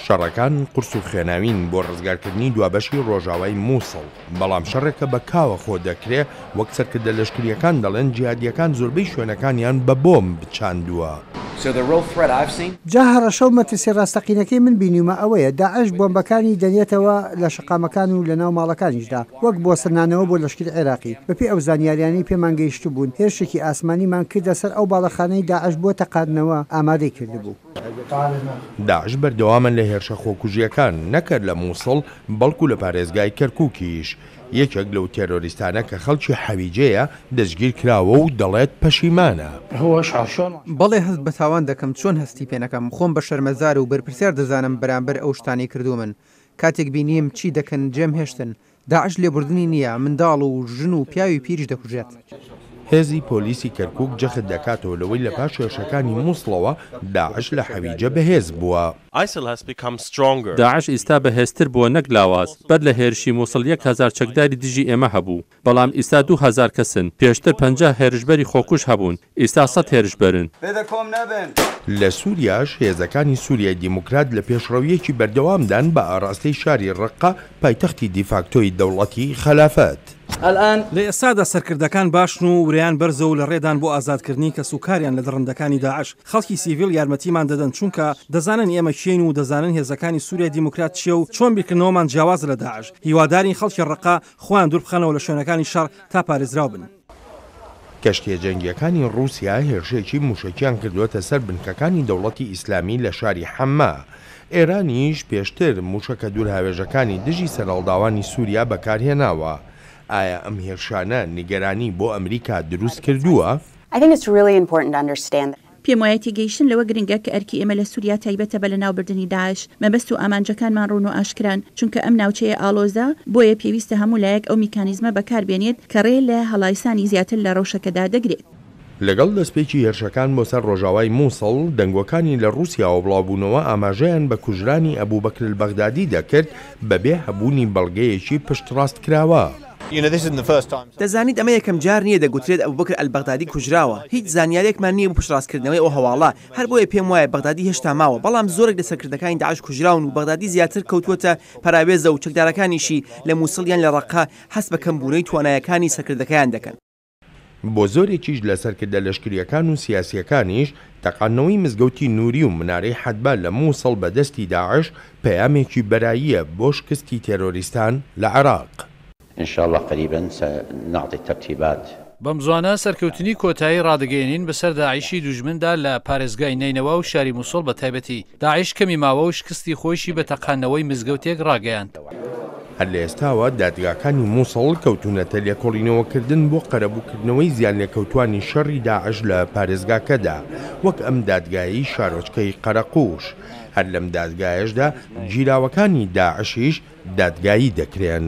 شەڕەکان قورس و خوێناوین بۆ ڕزگارکردنی دوابەشی ڕۆژاوای موسڵ، بەڵام شەڕێکە بە کاوە خۆ دەکرێ، وەک سەرکردە لەشکرییەکان دەڵێن جیهادییەکان زۆربەی شوێنەکانیان بە بۆمب چاندووە. جا هەڕەشە و مەترسی ڕاستەقینەکەی من بینیومە ئەوەیە داعش بۆمبەکانی دەنێتەوە لە شەقامەکان و لەناو ماڵەکانیشدا وەک بۆسەنانەوە بۆ لەشکری عێراقی، بەپێی ئەو زانیاریانەی پێمان گەیشتبوون هێرشێکی ئاسمانیمان کردە سەر ئەو باڵەخانەی داعش بۆ تەقاندنەوە ئامادەی کردبوو. داعش بەردەوامە لە هێرشە خۆکوژییەکان، نەک هەر لە موسڵ، بەڵکو لە پارێزگای کەرکوکیش. یەکێک لەو تێرۆریستانە کە خەڵکی حەویجەیە، دەستگیرکراوە و دەڵێت پەشیمانە. بەڵێ هەست بە تاوان دەکەم، چۆن هەستی پێ نەکەم، خۆم بە شەرمەزار و بەرپرسیار دەزانم بەرامبەر ئەو شتانەی کردوومن. کاتێک بینیم چی دەکەن جێم هێشتن، داعش لێبوردنی نییە، منداڵ و ژن و پیاوی پیریش دەکوژێت. هێزی پۆلیسی کەرکوک جەخت دەکاتەوە لەوەی لە پاش هێرشەکانی موسڵەوە داعش لە حەویجە بەهێز بووە. داعش ئیستا بەهێزتر بووە نەک لاواز، بەر لە هێرشی موسڵ 1000 چەکداری دژی ئێمە هەبوو، بەڵام ئیستا 2000 کەسن، پێشتر 50 هێرشبەری خۆکوژ هەبوون، ئیستا سەد هێرشبەرن. لە سوریاش هێزەکانی سوریای دیموکرات لە پێشڕەوییەکی بەردەوامدان بە ئاڕاستەی شاری ڕەققە پایتەختی دیفاکتۆی دەوڵەتی خەلافەت. لە ئێستادا سەرکردەکان باشن و ورەیان بەرزە و لە ڕێدان بۆ ئازادکردنی کەسوکاریان لە دڕندەکانی داعش. خەڵکی سیڤیل یارمەتیمان دەدەن چونکە دەزانن ئێمە کێین و دەزانن هێزەکانی سوریای دیموکرات چییە و چۆن بیرکردنەوەمان جیاوازە لە داعش. هیوادارین خەڵکی ڕەققە خۆیان دووربخەنەوە لە شوێنەکانی شەڕ تا پارێزراو بن. کەشتییە جەنگییەکانی ڕووسیا هێرشێکی مووشەکیان کردووەتە سەر بنکەکانی دەوڵەتی ئیسلامی لە شاری حەمما. ئێرانیش پێشتر مووشەکە دوورهاوێژەکانی دژی سەرهەڵداوانی سووریا بەکارهێناوە. ئایا ئەم هێرشانە نیگەرانی بۆ ئەمریکا دروست کردووە؟ پێموایە تێگەیشتن لەوە گرنگە کە ئەرکی ئێمە لە سووریا تایبەتە بە لەناوبردنی داعش. مەبەست و ئامانجەکانمان ڕوون و ئاشکران، چونکە ئەم ناوچەیە ئاڵۆزە، بۆیە پێویستە هەموو لایەک ئەو میکانیزمە بەکاربێنێت کە ڕێ لە هەڵایسانی زیاتر لە ڕەوشەکەدا دەگرێت. لەگەڵ دەستپێکی هێرشەکان بۆ سەر ڕۆژاوای موسڵ، دەنگۆکانی لە ڕووسیاوە بڵاوبوونەوە ئاماژەیان بە کوژرانی ئەبوبەکر البەغدادی دەکرد بەبێ هەبوونی بەڵگەیەکی پشتڕاستکراوە. دەزانیت ئەمە یەکەم جار نییە دەگوترێت ئەبوبەکر ئەلبەغدادی کوژراوە، هیچ زانیارییەکمان نییە بۆ پشتڕاستکردنەوەی ئەو هەواڵە، هەر بۆیە پێم وایە بەغدادی هێشتا ماوە، بەڵام زۆرێک لە سەرکردەکانی داعش کوژراون و بەغدادی زیاتر کەوتووەتە پەراوێزە و چەکدارەکانیشی لە موسڵ یان لە ڕەققە هەست بە کەمبوونەوەی توانایەکانی سەرکردەکەیان دەکەن. بۆ زۆرێکیش لە سەرکردە لەشکرییەکان و سیاسییەکانیش، تەقاندنەوەی مزگەوتی نوری و منارەی حەدبا لە موسڵ بە دەستی داعش، پەیامێکی بەراییە بۆ شکستی تێرۆریستان لە عێراق. ان شاء اللە قریبا سنعطی الترتیبات. بەمزوانە سەرکەوتنی کۆتایی ڕادەگەیەنین بەسەر داعشی دوژمندا لە پارێزگای نەینەوا و شاری موسڵ بە تایبەتی. داعش کەمی ماوە و شکستی خۆیشی بە تەقاندنەوەی مزگەوتێک ڕاگەیاند. هەر لە ئێستاوە دادگاکانی موسڵ کەوتوونەتە لێکۆڵینەوەکردن بۆ قەرەبووکردنەوەی زیانلێکەوتووانی شەڕی داعش لە پارێزگاکەدا، وەک ئەم دادگایەی شارۆچکەی قەرەقوش. هەر لەم دادگایەشدا گیراوەکانی داعشیش دادگایی دەکرێن.